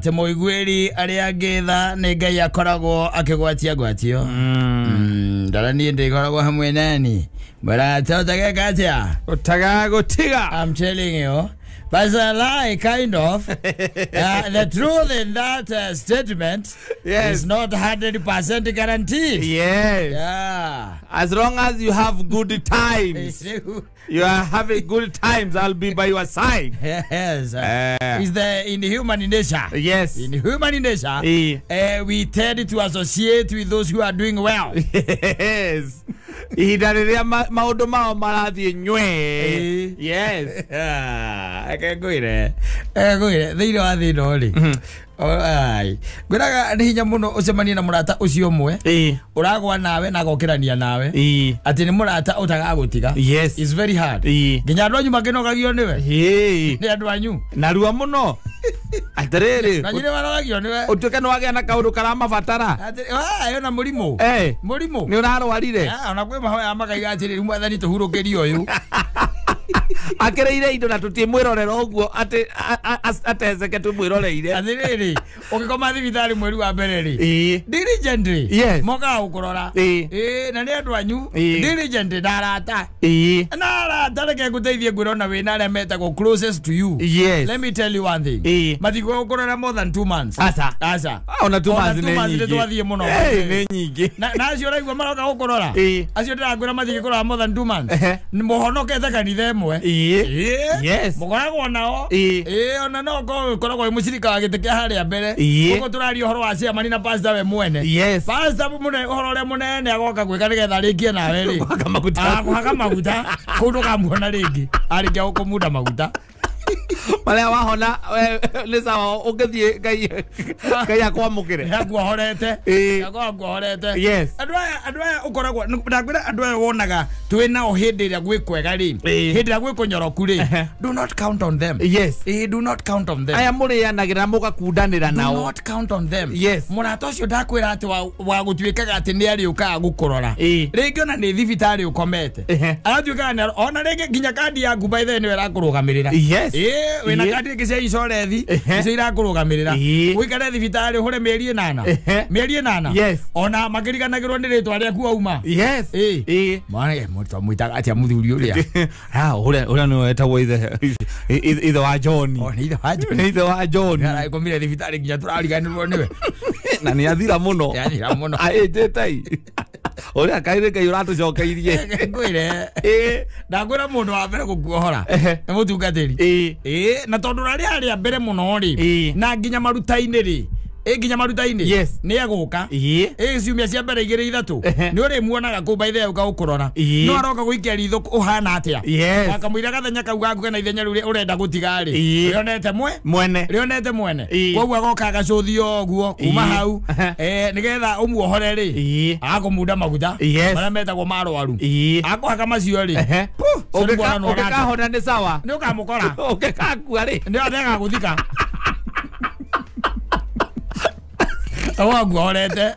Atĩ mũiguĩri arĩa angĩ tha nĩ Ngai akoragwo akĩgwatia ngwatio. Ndara niĩ ndĩkoragwo hamwe nani. Mũrata ũtageka atĩa? Utagagutiga. I'm telling you. But it's a lie, kind of. The truth in that statement Yes. is not 100% guaranteed. Yes. Yeah. As long as you have good times, you are having good times, I'll be by your side. Yes. It's the in human nature. Yes. In human nature, we tend to associate with those who are doing well. Yes. Ihinda rĩrĩa maũndũ mao marathiĩ nywe. Yes. Reke ngwĩre, reke ngwĩre, thĩinĩ wa thĩ ĩno rĩ, ai, ngwĩraga nĩ hinya mũno ũcemanie na mũrata ũcio ũmwe ũragwa nawe na agokĩrania nawe atĩ nĩ mũrata ũtagagũtiga. Yes. It's very hard. Nginya andũ anyu makĩnogagio nĩwe. Nĩ andũ anyu. Narua mũno. Atĩrĩrĩ, Na nyinĩ marogagio nĩwe. ũtuĩke nĩ wagĩa na kaũndũ karamabatara. Atĩ, ĩyo na mũrimũ. Mũrimũ. Nĩ ũrarwarire. Ah, ona kwĩ mahoya makaiga atĩrĩrĩ, rĩu mwathani tũhurũkĩrie ũyũ. Akĩrĩire indo na tũtimwĩrorera ũguo atĩ ateceke tũmwĩroreire. Atĩrĩrĩ, ũgĩkoma thibitarĩ mweri wa mbere rĩ, diligently Yes. mokaga gũkũrora. Na nĩ andũ anyu. Diligently na arata. Na arata reke ngũteithie ngwĩre ona wĩna arĩa metagwo closest to you. Yes. Let me tell you one thing. Matigũgũkũrora kũrora more than 2 months. Aca. Aca. Ah, ona 2 Ona months 2 nĩ months nyingĩ. nĩ twathiĩ mũno. Nĩ nyingĩ. Na acio ũraigua maroka gũkũrora. Acio ndĩrakwĩra matingĩkũrora more than 2 months. Mũhonokete kanitha ĩmwe. Yes. Mũkoragwo nao. Ona no ũkorwo ũkoragwo wĩ mũcirika wa gĩtĩ kĩa harĩa mbere. Ũguo tũraria ũhoro wa chairman na pastor we mwene. Yes. Pastor mũnene, ũhoro ũrĩa mũnene agoka gwĩka nĩgetha arĩkie nawe rĩ. Kũhaka maguta. Ah, kũhaka maguta. Kũu ndũkamuona rĩngĩ. Arĩkia gũkũmunda maguta. Marĩa wahona nĩ sawa ũngĩthiĩ Ngai Ngai akwamũkĩre. Nĩakuohorete. Nĩakuohorete. Yes. Andũ aya, andũ aya ũkoragwo, ndakwĩra andũ aya wonaga twĩ nao hĩndĩ ĩrĩa gwĩ kwega rĩ. Hĩndĩ ĩrĩa gwĩ kũnyoroku rĩ. Do not count on them. Yes. Do not count on them. Aya mũrĩanagĩra mũgakundanĩra Do nao. not count on them. Yes. Mũrata ũcio ndakwĩra atĩ wa gũtuĩkaga atĩ nĩ arĩũkaga gũkũrora. Rĩngĩ ona nĩ thibitarĩ ũkomete. Agatuĩkaga nĩ ona rĩngĩ nginya kandi yaku by the way nĩwe ĩrakũrũgamĩrĩra. Yes. Wĩna kandi ĩngĩ cia insurance, icio irakũrũgamĩrĩra. Ũikare thibitarĩ ũhũre mĩeri ĩnana. Mĩeri ĩnana. Yes. Ona makĩriganagĩrwo nĩ rĩtwa rĩaku wauma. Yes. Mwana, twamwĩtaga atĩa mũthuri ũrĩa? Ah, ũrĩa nĩwe wetagwo ithe wa John. O, nĩ ithe wa John. Nĩ ithe wa John. Nĩaragĩkomire thibitarĩ nginya tũrariganĩrwo nĩwe. Na nĩ athira mũno. Nĩ athira mũno. Aĩnjĩte i. Ũrĩa kairĩ Ngai ũratũcokeirie. Ngwĩre. Ndakwĩra mũndũ wa mbere gũkuohora. Nĩ mũtungatĩri. Na tondũ ũrarĩ harĩa mbere mũno rĩ, na nginya maruta-inĩ rĩ, nginya maruta-inĩ. Yes. Nĩ egũka. Ciumia cia mbere igĩrĩ ithatũ. Nĩ ũrĩmuonaga kũu by the way ũka gũkũrora. No aroka gũikia ritho ũhana atĩa. Yes. Wakamũira gathenya kau gaku kana ithenya rĩu ũrenda gũtiga rĩ. Rĩonete mwene. Rĩonete mwene. Koguo agoka agacũthio ũguo kuma hau. Nĩgetha ũmuohore rĩ. Agakũmunda maguta. Yes. Marĩa metagwo marwaru. Akũhaka macio rĩ. Puh, Ũngĩkahona nĩ sawa. Nĩ ũkamũkora. Ũngĩkakua rĩ. Nĩ agagũthika. Awaguohorete.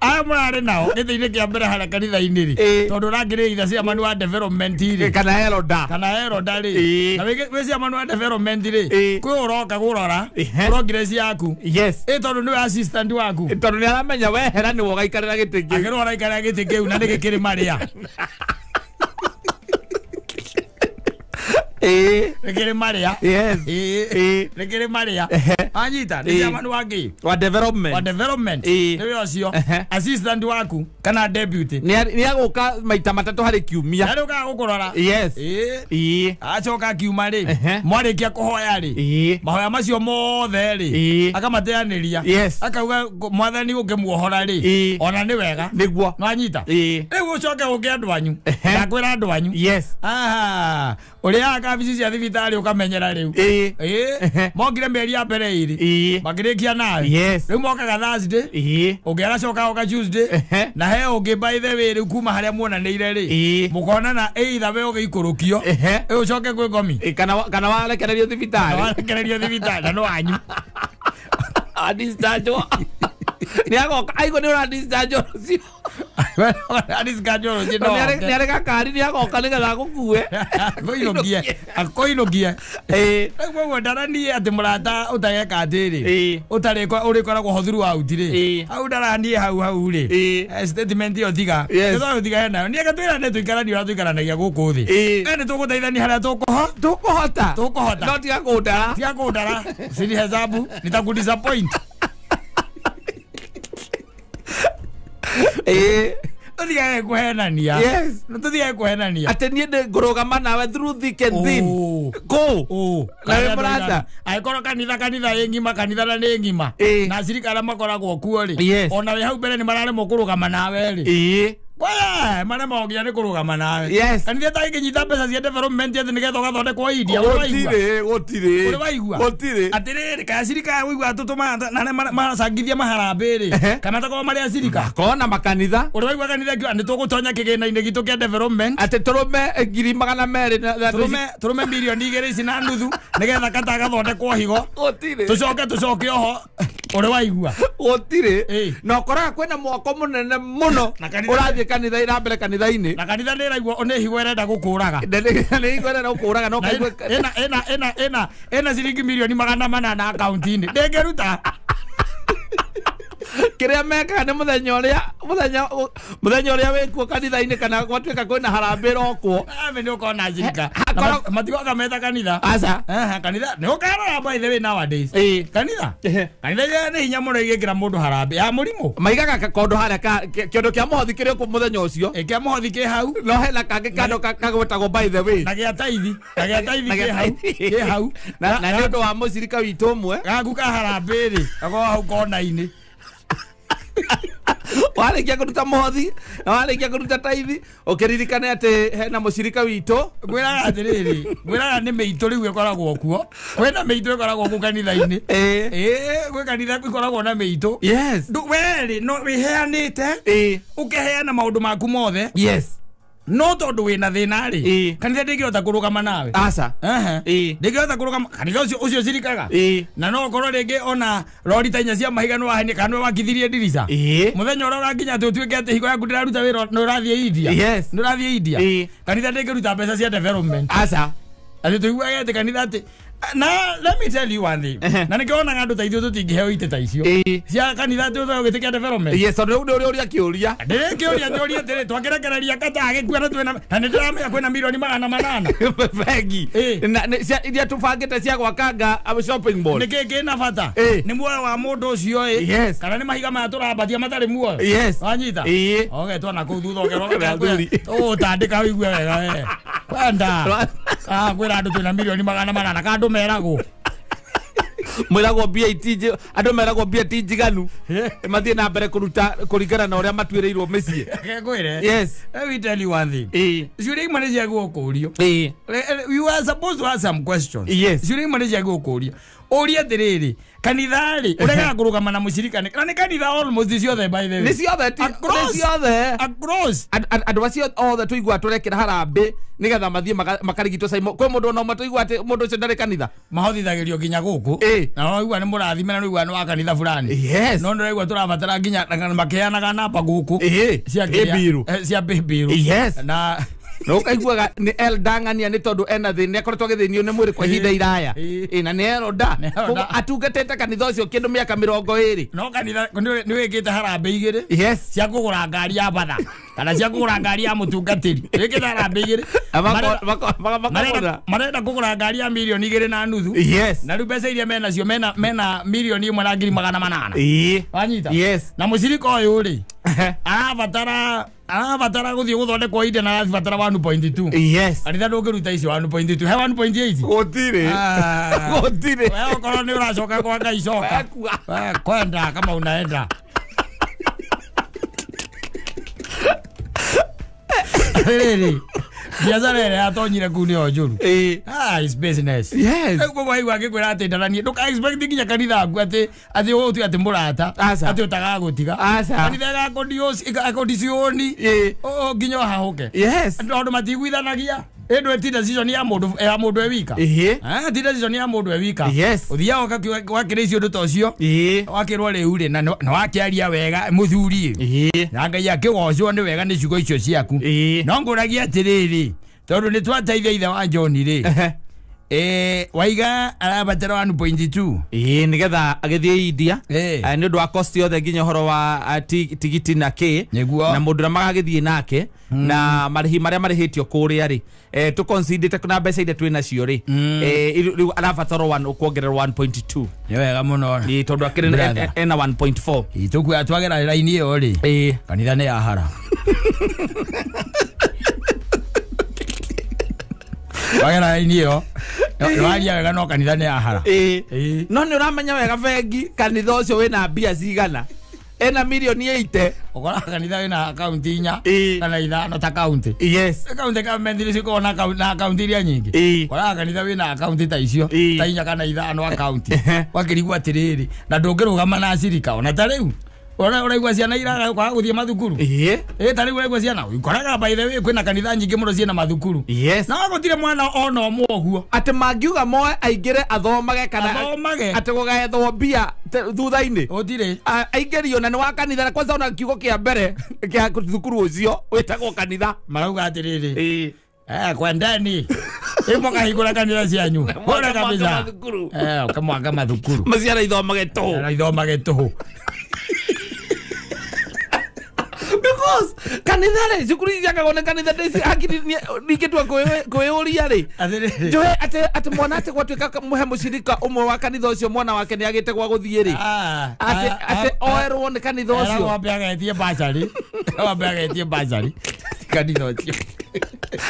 Aya mũrarĩ nao gĩtĩ-inĩ kĩa mbere harĩa kanitha-inĩ rĩ. Tondũ ũrangĩrĩria ithe chairman wa development rĩ. Kana elder. Kana elder rĩ. Na wĩ chairman wa development rĩ. Kwĩ ũroka gũrora. Progress yaku. Yes. Tondũ nĩwe assistant waku. Tondũ nĩ aramenya wehera nĩwe ũgaikarĩra gĩtĩ kĩu. Akĩrwo ũraikarĩra gĩtĩ kĩu na nĩkĩ kĩrĩ marĩa. Nĩkĩrĩ marĩa. Yes. Nĩkĩrĩ marĩa. Anyita, nĩ chairman wa kĩ? Wa development. Wa development. Nĩwe ũcio. Assistant waku kana deputy. Nĩ agũka maita matatũ harĩ kiumia. Nĩ arĩũkaga gũkũrora. Yes. Acoka akiuma rĩ. Mwarĩkia kũhoya rĩ. Mahoya macio mothe rĩ. Akamateanĩria. Yes. Akauga mwathani ũngĩmuohora rĩ. Ona nĩ wega. Nĩguo. Nwanyita. Rĩu ũcoke ũke andũ anyu. Ndakwĩra andũ anyu. Yes. Aha. Ũrĩaga kabici cia thibitarĩ ũkamenyera rĩu. Mokire mĩeri ya mbere ĩrĩ. Makĩrĩkia nawe. Yes. Rĩu mokaga Thursday. Ũngĩ agacoka oka Tuesday. Na he ũngĩ by the way rĩu kuma harĩa muonanĩire rĩ. Mũkonana either we ũgĩikũrũkio. Ũcoke kwĩ ngomi. Kana warekererio thibitarĩ. Kana warekererio thibitarĩ na no wanyu. Adischarge. Nĩ agoka aigua nĩ ũra discharge ũcio. Alice Kanjoro no nĩ arĩ gakari nĩ agoka nĩgetha agũkue akoinũkie akoinũkie ĩĩ koguo ndaranie atĩ mũrata ũtageka atĩrĩ Ĩĩ. ũtarĩ ũrĩkoragwo ho throughout rĩ Ĩĩ. hau ndaranie hau hau rĩ Ĩĩ. Statement ĩyo tiga Yes. tiga nayo niĩ gatwĩra nĩ tũikaranie ũrĩa tũikaranagia gũkũ thĩ Ĩĩ. nĩ tũgũteithania harĩa tũkũho tũkũhota Tũkũhota. no tiga kũndara tiga kũndara sini hesabu nitakudisappoint ĩĩ tũtigage kũhenania Yes. tũtigage kũhenania atĩ niĩ ndĩ ngũrũgama nawe through thick and thin Oh. kũ Ũ. Na wĩ mũrata? Angĩkorwo kanitha kanitha ĩ ng'ima kanitha na nĩ ng'ima Ĩĩ. na acirika arĩa makoragwo kuo rĩ Yes. ona wĩ hau mbere nĩ mararemwo kũrũgama nawe rĩ ĩĩ Kwaya, maremagwo nginya nĩ kũrũgama nawe Yes. kanitha ĩtangĩnyita mbeca cia development atĩ nĩgetha ũgathondekwo India ũrĩ waigua gũtirĩ gũtirĩ ũrĩ waigua gũtirĩ atĩrĩrĩ kaya cirika aya ũigua tũtũmaga na arĩa maracangithia maharambĩ rĩ Ehe. kana matakoragwo marĩ acirika kona makanitha ũrĩ waigua kanitha akiuga nĩ tũgũtonya kĩgĩna-inĩ gitũ kĩa development atĩ tũrũme ngiri magana merĩ tũrũme milioni igĩrĩ ici na nuthu nĩgetha kata gathondekwo higo gũtirĩ tũcoke tũcoke oho ũrĩ waigua gũtirĩ Ĩĩ. na ũkoraga kwĩna mwako mũnene mũno Na kanitha- ũrathiĩ kanitha ira mbere kanitha-inĩ na kanitha nĩ ĩraigua nĩ higo ĩrenda gũkũraga nĩ higo ĩrenda gũkũraga no Na kaigua ĩna ĩna ĩna ĩna ĩna ciringi milioni 800 akaunti-inĩ ndĩngĩruta kĩrĩa mekaga nĩ mũthenya ũrĩa mũthenya ũrĩa wĩkuo kanitha-inĩ kana gwatuĩka kwĩna harambĩ ĩrokwo ame nĩ ũkona cirika Hakorwo- matigoka meta kanitha aca Aha, kanitha nĩ ũkarora by the way nowadays Ĩĩ. kanitha Ehe. kanitha iria nĩ hinya mũno igĩkĩra mũndũ harambĩ ya mũrimũ maigaga kakondo harĩa kĩondo kĩa mũhothi kĩrĩ kũ mũthenya ũcio ĩkĩa mũhothi kĩ hau no hena kangĩ kando kagwetagwo by the way na gĩa taithi na gĩa taithi Na kĩ gĩa hau taithi. kĩ hau na nĩ ũndũ wa mũcirika witũ ũmwe gaku ka harambĩ rĩ gakorwo hau kona-inĩ warĩkia kũruta mũhothi na warĩkia kũruta taithi ũkĩririkane atĩ hena mũcirika witũ ngwĩraga atĩrĩrĩ ngwĩraga nĩ mĩitũ rĩu ĩkoragwo kuo kwĩna mĩitũ ĩkoragwo kũu kanitha-inĩ Ĩĩ. ĩĩ gwĩ kanitha ĩkoragwo na mĩitũ Yes. Werĩ no wĩheanĩte Ĩĩ. ũkeheana maũndũ maku mothe Yes. no tondũ wĩna thĩna rĩ Ĩĩ. kanitha ndĩngĩhota kũrũgama nawe Aca. Ehe. Ĩĩ. ndĩngĩhota kũrũgama kanitha ũcio ũcio cirikaga Ĩĩ. na no ũkorwo rĩngĩ ona rori ta inya cia mahiga nĩ wahenia kana nĩwe wakithirie ndirica Ĩĩ. mũthenya ũrĩa ũrakinya atĩ ũtuĩke atĩ higo yaku ndĩraruta wĩra nĩ ũrathiĩ India Yes. nĩ ũrathiĩ India Ĩĩ. kanitha ndĩngĩruta mbeca cia development Aca. atĩ tũiguage atĩ kanitha atĩ na let me tell you one thing Ehe. na nĩkĩo wonaga andũ ta ithuĩ tũtingĩheo itĩ ta icio Ĩĩ. cia kanitha atĩ ũtheo gĩtĩ kĩa development Yes, tondũ rĩu nĩ ũrĩa ũrĩa kĩũria. ndĩrĩkĩũria njũrie atĩrĩ twakĩrekereria kata agĩkua na twĩna na nĩndĩramenya kwĩna milioni 800 Bengi. Ĩĩ. Na nĩ iria tũbangĩte cia gwakanga shopping mall. nĩkĩ kĩna bata Ĩĩ. nĩ muoyo wa mũndũ ũcio ĩ Yes. kana nĩ mahiga maya tũrambatia matarĩ muoyo Yes. wanyita Ĩĩ. ogetwo na kũu thutha Kwĩna athuri. ũgũtandĩka ũigue wega we kwenda kwĩra andũ twĩna milioni 800 ka andũ meragwo Mwĩragwo mbia itinji andũ meragwo mbia ti njiganu mathiĩ na mbere kũruta kũringana na ũrĩa matuĩrĩirwo mĩciĩ. Ngwĩre Yes. let me tell you one thing Ĩĩ. ciũria imwe nĩ ciagĩrĩirwo kũũrio Ĩĩ. You are supposed to ask some questions. Yes. Ciũria imwe nĩ ciagĩrĩirwo kũũria ũrie atĩrĩrĩ kanitha rĩ ũregaga kũrũgama na mũcirika nĩ na nĩ kanitha almost ciothe by the way Nĩ ciothe ti Across. nĩ ciothe. across Andũ acio othe tũiguaga tũrekĩra harambĩ nĩgetha mathiĩ makarigitwo Simon. Kwĩ mũndũ ona ũmwe tũiguaga atĩ mũndũ ũcio ndarĩ kanitha. mahothithagĩrio nginya gũkũ Ĩĩ. na waigua nĩ mũrathime na nĩũigua nĩ wa kanitha fulani Yes. no nĩũraigua tũrabatara nginya na makeanaga namba gũkũ Ĩĩ. cia kĩrĩa- Ĩmbiru. cia bĩmbiru Yes. na na ũkaiguaga nĩ eldang'ania nĩ tondũ ena thĩna nĩ akoretwo agĩthĩnio nĩ mwĩrĩ kwa ihinda iraya Ĩĩ. Ĩĩ, na nĩ eronda Nĩ elda. Koguo atungatĩte kanitha ũcio kĩndũ mĩaka 20. no kanitha nĩ wĩkĩte harambĩ igĩrĩ Yes. cia kũgũra ngari ya batha kana cia kũgũra ngari ya mũtungatĩri wĩkĩte harambĩ igĩrĩ Na Marenda- makagũra. marenda kũgũra ngari ya milioni 2.5 Yes. na rĩu mbeca iria menacio mena milioni 1 na ngiri 800 Ĩĩ. wanyita Yes. na mũcirika ũyũ rĩ arabatara gũthiĩ gũthondekwo inde na arabatara 1.2 Yes. kanitha ndũngĩruta icio 1.2 he 1.8 Gũtirĩ. Ah. Gũtirĩ. Wewe okorwo nĩ ũracoka kwa Ngai coka Wekua. We, kwenda kama unaenda rĩrĩ biacara ĩrĩa yatonyire kuu nĩyo njũru. Ĩĩ. Ah, it's business. Yes. Rĩu koguo waigua ngĩkwĩra atĩ ndaranie ndũka expect nginya kanitha waku atĩ atĩ ũgũtue atĩ mũrata Aca. atĩ ũtagagũtiga. Aca. Kanitha ĩgakũdiocioni Ĩĩ. nginya ũhahũke. Yes. Tondũ matiguithanagia. Ĩndũ ti decision ya mũndũ ya mũndũ e wika. Ti decision ya mũndũ e wika. Ũthiaga ũgakĩra icio ũndũ ta ũcio. Wakĩrwo rĩu rĩ na wakĩaria wega mũthuri. Na Ngai akĩgocwo nĩ wega nĩ ciugo icio ciaku. No ngũragia atĩrĩrĩ tondũ nĩ twateithia ithe wa John rĩ. Waiga arabatara 1.2. Nigetha agĩthiĩ India. Nĩ ũndũ wa cost yothe nginya ũhoro wa tigiti na kĩ na mũndũ ũrĩa magagĩthiĩ nake na marĩhi marĩa marĩhĩtio kũrĩa rĩ tũconsiderĩte na mbeca iria twĩ nacio rĩ rĩu arabatara kuongererwo 1.2. Nĩ wega mũno. Tondũ akĩrĩ ena 1.4. Tũkuoya twagera raini ĩyo rĩ kanitha nĩ yahara. Wagera raini ĩyo waria wega no kanitha nĩ yahara. No nĩ ũramenya wega bengi kanitha ũcio wĩna mbia cigana ena milioni 80. Ũkoraga kanitha wĩna akaunti inya kana ithano ta kaunti. Yes. Kaunti government nĩ cikoragwo na akaunti iria nyingĩ. Ũkoraga kanitha wĩna akaunti ta icio ta inya kana ithano akaunti. Wakĩrigwo atĩrĩrĩ na ndũngĩrũgama na acirika ona ta rĩu ũraigua ciana iraga kwaga gũthiĩ mathukuru. Ta rĩu ũraigua ciana ũkoraga by the way kwĩna kanitha nyingĩ mũno ciĩna mathukuru. No gũtirĩ mwana ona ũmwe ũguo atĩ mangiuga moe aingĩre athomage kana athomage atĩ gũgaethwo mbia thutha-inĩ gũtirĩ aingĩrio na nĩ wa kanitha na kwanza ona kiugo kĩa mbere kĩa thukuru ũcio wĩtagwo kanitha. Marauga atĩrĩrĩ kwendeni mũkahingũra kanitha cianyu bora kabisa ũkamwaka mathukuru maciana ithomage tũhũ ithomage tũhũ. Because kanitha rĩ cukuru ici ciakagwo nĩ kanitha hakiri ningĩtua kwĩyũria rĩ njũĩ atĩ mwana atĩ gwatuĩka mũhe mũcirika ũmwe wa kanitha ũcio mwana wake nĩ agĩte gwa gũthiĩ rĩ atĩ oerwo nĩ kanitha ũcio wambe agetie basarĩ wambe agetie basarĩ kanitha ũcio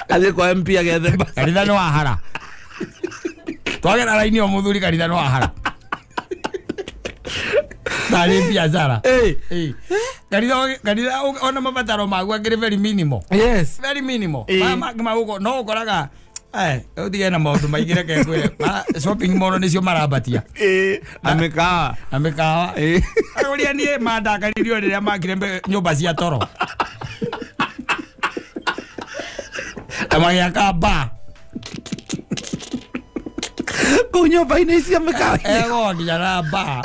athiĩ kwa MP agethe basarĩ. Kanitha nĩ wahara twagera raini o mũthuri kanitha nĩ wahara tarĩ biacara. Kanitha ona mabataro maguo akĩrĩ very minimal. Yes. Very minimal. No ũkoraga ũtige na maũndũ maingĩ reke ngwĩre shopping mall nĩcio marambatia na mĩkawa na mĩkawa. Ũrĩa niĩ mandakaririo rĩrĩa makire nyũmba cia toro na magĩaka bar kũu nyũmba-inĩ cia mĩkawa ego nginya na bar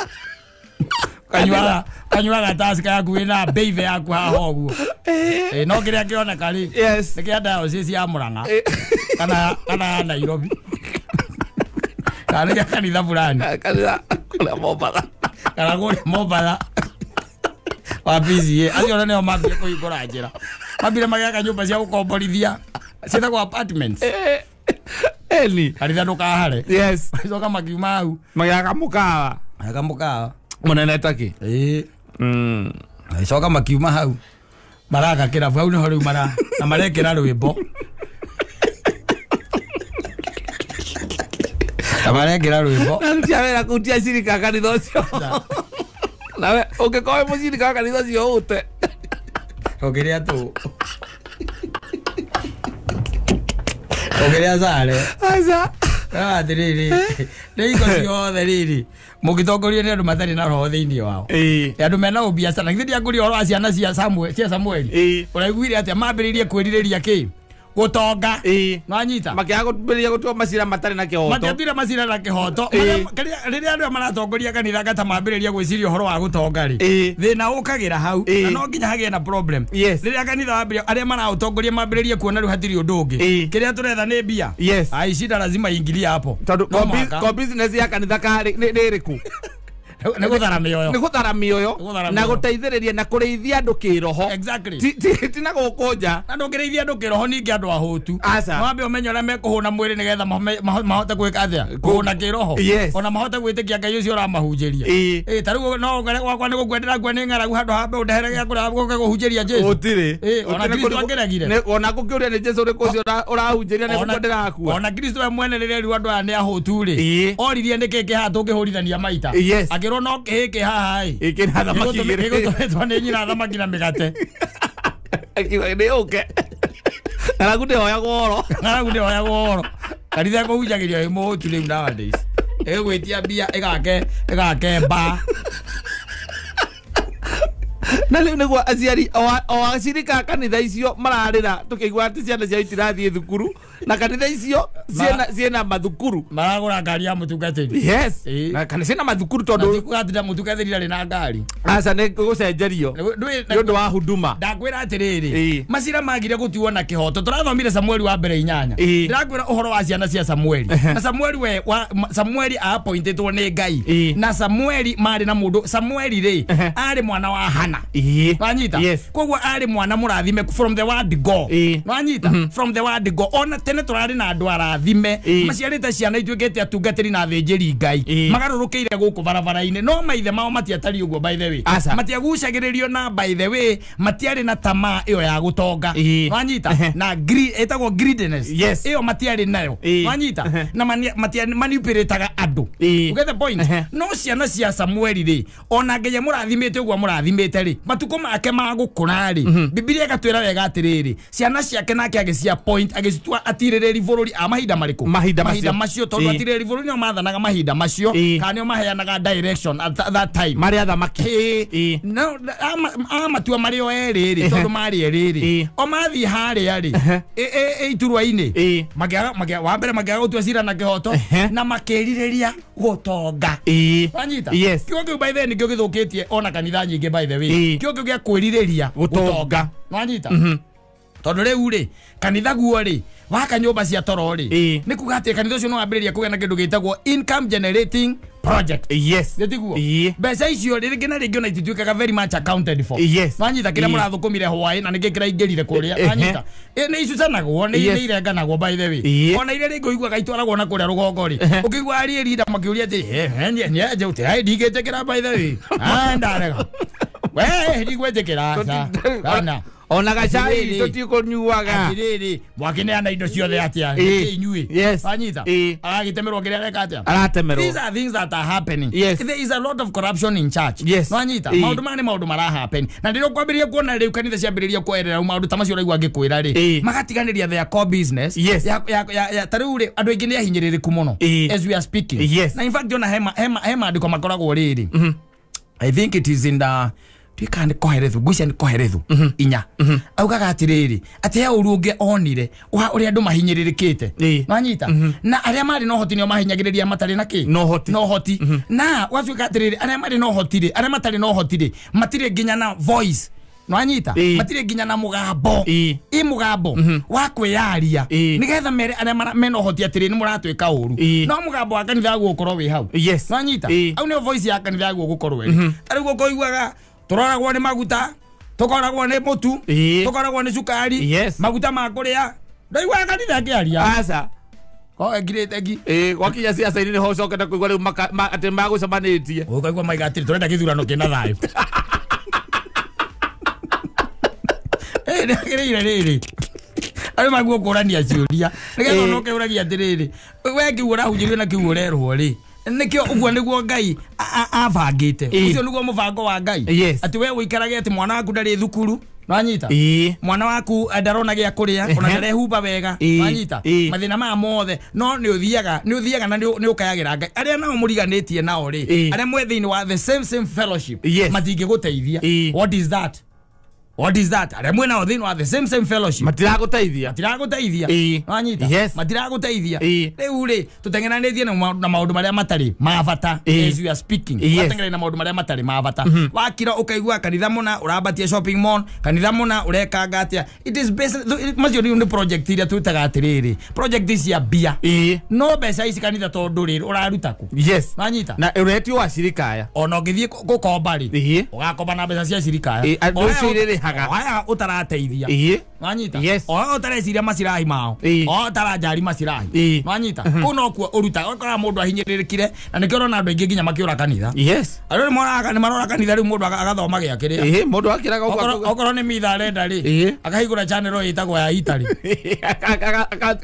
kanyuaga tasika yaku wĩna mbeibe yaku haha ũguo. No kĩrĩa kĩoneka rĩ nĩ kĩa diocese ya Murang'a kana ya Nairobi kana nĩ kĩa kanitha fulani kanitha kũrĩa Mombatha kana kũrĩa Mombatha wa PCA. Acio ona nĩo mambire kũhingũra njĩra mambire magĩaka nyũmba cia gũkomborithia ciĩtagwo apartments. Kanitha ndũkahare. Yes. Magĩcoka makiuma hau magĩaka mũkawa magĩaka mũkawa munene taki. Magĩcoka makiuma hau maraka kĩrabu hau nĩho rĩu mara na marekĩra rwĩmbo na marekĩra rwĩmbo na aruti a wĩra kũu ti acirika a kanitha ũcio nawe ũngĩkorwo wĩ mũcirika wa kanitha ũcio ũte ũngĩrĩa tũ ũngĩrĩa sare aca atĩrĩrĩ nĩ hingo ciothe rĩrĩ mũngĩtongorio nĩ andũ matarĩ na roho thĩinĩ wao andũ mena ũbiacara githĩ ndiakũria ũhoro wa ciana cia Samueli ũraiguire atĩa mambĩrĩirie kwĩrirĩria kĩ gũtonga nwanyita makĩaga gũtambĩrĩria gũtua macira matarĩ na kĩhoto matiatuire macira na kĩhoto rĩrĩa andũ aya maratongoria kanitha gata mambĩrĩria gwĩciria ũhoro wa gũtonga rĩ thĩna ũkagĩra hau na no nginya hagĩe na problem rĩrĩa kanitha wambĩrĩria arĩa maraũtongoria mambĩrĩrie kuona rĩu hatirĩ ũndũ ũngĩ kĩrĩa tũretha nĩ mbia ai shida lazima ingilie hapo tondũ ko business ya kanitha nĩ ĩrĩkũ nĩ gũthara mĩoyo nĩ gũthara mĩoyo na gũteithĩrĩria na kũrĩithia andũ kĩroho exactly ti na gũkũ nja na ndũngĩrĩithia andũ kĩroho ningĩ andũ ahũtu wambe ũmenye ũrĩa mekũhũna mwĩrĩ nĩgetha mahote gwĩka atĩa kũhũna kĩroho ona mahote gwĩtĩkia Ngai ũcio ũramahunjĩria ta rĩu no gwakwa nĩ gũkua ndĩrakua nĩ ng'aragu handũ ha mbe ũndehere gĩa kũrĩa gũke kũhunjĩria Jesũ gũtirĩ ona Kristo angĩregire ona ngũkĩũria nĩ Jesũ ũrĩkũ ũcio ũrahunjĩria nĩ gũkua ndĩrakua ona Kristo we mwene rĩrĩa rĩu andũ aya nĩ ahũtu rĩ oririe nĩkĩ kĩhaha tũngĩhũrithania maita akĩrwo no kĩhĩ kĩhaha ĩ ĩkĩna thamaki igĩrĩ gĩgũtũmĩtwo nĩ nyina thamaki na mĩgate akiuga nĩ ũke ng'aragu ndĩhoyagwo ũhoro ng'aragu ndĩhoyagwo ũhoro kanitha ĩkũhunjagĩria wĩ mũhũtu rĩu nowadays ĩgwĩtia mbia ĩgake mba Na rĩu nĩguo aciari o acirika kanitha icio mararĩra tũkĩigua atĩ ciana ciao itirathiĩ thukuru na kanitha icio ciĩna mathukuru maragũra ngari ya mũtungatĩri. Yes. Na kana ciĩna mathukuru tondũ tondũ mũtungatĩri arĩ na ngari. Aca nĩ gũcenjerio nĩ ũndũ wa huduma. Ndakwĩra atĩrĩrĩ, macira magire gũtuo na kĩhoto. Tũrathomire Samueli wa mbere 8. Ndĩrakwĩra ũhoro wa ciana cia Samueli. Na Samueli we Samueli appointedwo nĩ Ngai. Na Samueli marĩ na mũndũ Samueli rĩ arĩ mwana wa Hana. Wanyita? Koguo arĩ mwana mũrathime from the word go. Wanyita? From the word go. Ona tene tũrarĩ na andũ arathime maciarĩte ciana ituĩkĩte atungatĩri na athĩnjĩri Ngai magarũrũkĩire gũkũ barabara-inĩ no maithe mao matiatariĩ ũguo by the way. Matiagucagĩrĩrio na by the way matiarĩ na tamaa ĩyo ya gũtonga. Wanyita? Na ĩtagwo greediness. Ĩyo matiarĩ nayo. Wanyita? Na manipulataga andũ. You get the point? No ciana cia Samueli rĩ ona nginya mũrathimĩte ũguo mũrathimĩte rĩ matukũ make ma gũkũra rĩ Bibilia ĩgatwĩra wega atĩrĩrĩ ciana ciake nake agĩcia point agĩcitua atirĩrĩri bũrũri a mahinda marĩkũ mahinda macio tondũ atirĩrĩri bũrũri nĩo mathanaga mahinda macio kana nĩo maheanaga direction at that time marĩ athamaki. No amatua marĩ o erĩ rĩ tondũ marĩ erĩ rĩ o mathiĩ harĩa rĩ iturwa-inĩ wa mbere makĩaga gũtua cira na kĩhoto na makĩrirĩria gũtonga. Wanyita? Kĩo kĩu by the way nĩkĩo gĩthũkĩtie ona kanitha nyingĩ by the way. Kĩo kĩu gĩa kwĩrirĩria gũtonga. Wanyita? Tondũ rĩu rĩ kanitha guo rĩ waka nyũmba cia toro rĩ nĩ kuga atĩ kanitha ũcio no wambĩrĩria kũgĩa na kĩndũ gĩtagwo income generating project. Yes. Nĩtiguo? Mbeca icio rĩngĩ na rĩngĩ ona itituĩkaga very much accounted for. Yes. Wanyita kĩrĩa mũrathũkũmire hwaĩ na nĩkĩ kĩraingĩrire kũrĩa. Wanyita? Nĩ icucanagwo nĩ irenganagwo by the way. Ona iria rĩngĩ ũiguaga itwaragwo na kũrĩa rũgongo rĩ ũkĩigua arie rinda makĩũria atĩ nĩ ndigĩtĩkĩra by the way. Ndarega. We ndigwĩtĩkĩra aca. Kana ona gacai tũtikũnyuaga atĩrĩrĩ mwakineana indo ciothe atĩa nĩkĩ inyuĩ. Wanyita? Aragĩtemerwo kĩrĩa areka atĩa aratemerwo. These are things that are happening. Yes. There is a lot of corruption in church. Yes. Wanyita? Maũndũ maya nĩ maũndũ mara happen na ndĩrĩ kwambĩrĩria kuona rĩu kanitha ciambĩrĩria kwerera maũndũ ta macio ũraigua ngĩkwĩra rĩ magatiganĩria their core business. Yes. Ya ta rĩu rĩ andũ aingĩ nĩ ahinyĩrĩrĩku mũno as we are speaking. Yes. Na in fact ona he maandĩko makoragwo rĩrĩ I think it is in the tuika nĩ koherethu ngwĩciria nĩ koherethu inya augaga atĩrĩrĩ atĩ he ũru ũngĩ onire ũrĩa andũ mahinyĩrĩrĩkĩte. Wanyita? Na arĩa marĩ na ũhoti nĩo mahinyagĩrĩria matarĩ na kĩ na ũhoti. Na gwatuĩka atĩrĩrĩ arĩa marĩ na ũhoti rĩ arĩa matarĩ na ũhoti rĩ matirĩ nginya na voice. Nwanyita? Matirĩ nginya na mũgambo ĩ mũgambo wa kwĩyaria nĩgetha mere arĩa mena ũhoti atĩrĩ nĩ mũratwĩka ũru no mũgambo wa kanitha guo ũkorwo wĩ hau. Nwanyita? Au nĩyo voice ya kanitha guo gũkorwo ĩrĩ ta rĩu ũkoiguaga tũroragwo nĩ maguta tũkoragwo nĩ mũtu tũkoragwo nĩ cukari maguta ma kũrĩa ndaiguaga kanitha akĩaria. Aca ko ngirĩte ngi gwakinya ciaca-inĩ nĩho ũcokete kũigua rĩu atĩ magũcemanĩtie ũkaigua maiga atĩrĩ tũrenda gĩthurano kĩna thayũ. Nĩagĩrĩire rĩrĩ arĩa maguo kũrania ciũria nĩgetha ona ũkeũragia atĩrĩrĩ we kiugo ũrahunjĩrio na kiugo ũrerwo rĩ nĩkĩo ũguo nĩguo Ngai abangĩte ũcio nĩguo mũbango wa Ngai atĩ we ũikarage atĩ mwana waku ndarĩ thukuru. Nwanyita? Mwana waku ndarona gĩa kũrĩa ona ndarehumba wega. Nwanyita? Mathĩna maya mothe no nĩ ũthiaga na nĩ ũkayagĩra Ngai arĩa nao mũriganĩtie nao rĩ arĩa mwe thĩinĩ wa the same fellowship matingĩgũteithia. What is that? What is that? Arĩa mwĩ nao thĩinĩ wa the same fellowship matiragũteithia. Nwanyita? Matiragũteithia. Rĩu rĩ tũteng'eranĩtie na maũndũ marĩa matarĩ ma bata as we are speaking. Tũteng'erania na maũndũ marĩa matarĩ ma bata. Wakira ũkaigua kanitha mũna ũrambatia shopping mall kanitha mũna ũrekanga atĩa. It is based macio nĩ project iria twĩtaga atĩrĩrĩ project cia mbia no mbeca ici kanitha tondũ rĩ ũraruta kũ. Yes. Nwanyita? Na ũretio wa cirika aya ona ũngĩthiĩ gũkomba rĩ ũgakomba na mbeca cia cirika aya andũ icio irĩrĩhaga aya ũtarateithia. Nwanyita? O ũtareciria macirahi mao o ũtaranjari macirahi. Nwanyita? Kũu nokuo ũrutaga ũkoraga mũndũ ahinyĩrĩrĩkire na nĩkĩo ũrona andũ aingĩ nginya makĩũra kanitha. Yes. Andũ nĩ marora kanitha rĩu mũndũ agathoma gĩa kĩrĩa mũndũ akĩraga ũguo okorwo nĩ mitha arenda rĩ akahingũra channel ĩtagwo ya Italy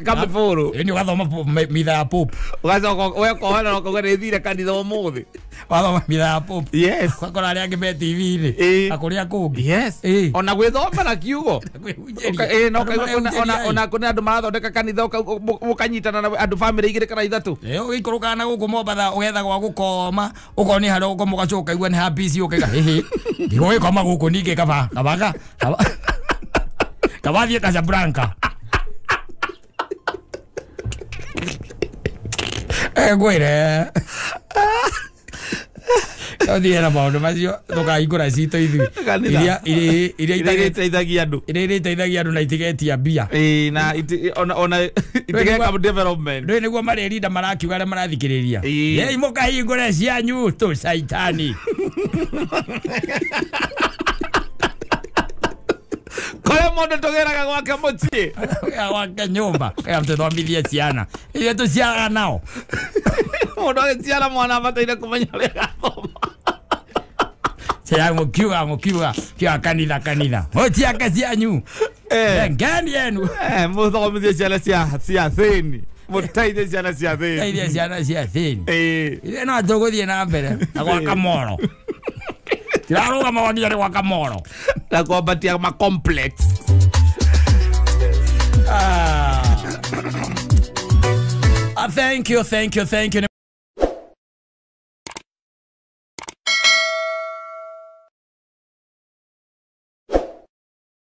kamĩbũrũ nĩ ũgathoma mitha ya Pope ũgacoka wekohera ũkauga nĩ thire kanitha ũmũthĩ wathoma mitha ya Pope. Yes. Ũgakora arĩa angĩ me TV-inĩ na kũrĩa kũngĩ. Yes. Ona gwĩthomera kiugo Ũrehutĩria. No Andũ kaigua ona marehutĩria, kũrĩ andũ marathondeka kanitha mũkanyitana na andũ bamĩrĩ igĩrĩ kana ithatũ. Ũgĩikũrũkaga na gũkũ Mombatha ũgetha gwa gũkoma ũkorwo nĩ harĩa ũkoma ũgacoka ũkaigua nĩ hapici ũkaiga hĩhĩ ndigũgĩkoma gũkũ ningĩ kaba kaba kaba thiĩ Casablanca. Ngwĩre ũthiĩ na maũndũ macio tũkahingũra citũ ithuĩ Kanitha. iria iria iteithagia andũ. Iria irĩteithagia andũ na itigetia mbia. Ĩĩ, na ona itigeka development. Ndũĩ nĩguo marĩrinda marakiuga arĩa marathikĩrĩria. Ĩĩ. Yei mũkahingũre cianyu tũ caitani. Kũrĩa mũndũ tũgĩraga gwake mũciĩ. Gwake nyũmba kaya tũthomithie ciana ithuĩ tũciaraga nao. Mũndũ agĩciara mwana abataire kũmenya ũrĩa agathoma. Cia mũkiuga kiuga kanitha kanitha mũtiake cianyu ngeni yenu. Mũthomithie ciana cia thĩni, mũteithie ciana cia thĩni. Teithie ciana cia thĩni. Ithuĩ no tũgũthiĩ na mbere na gwaka moro. Tirarũgama wakinya nĩ gwaka moro na kwambatia ma complex. Thank you, thank you, thank you.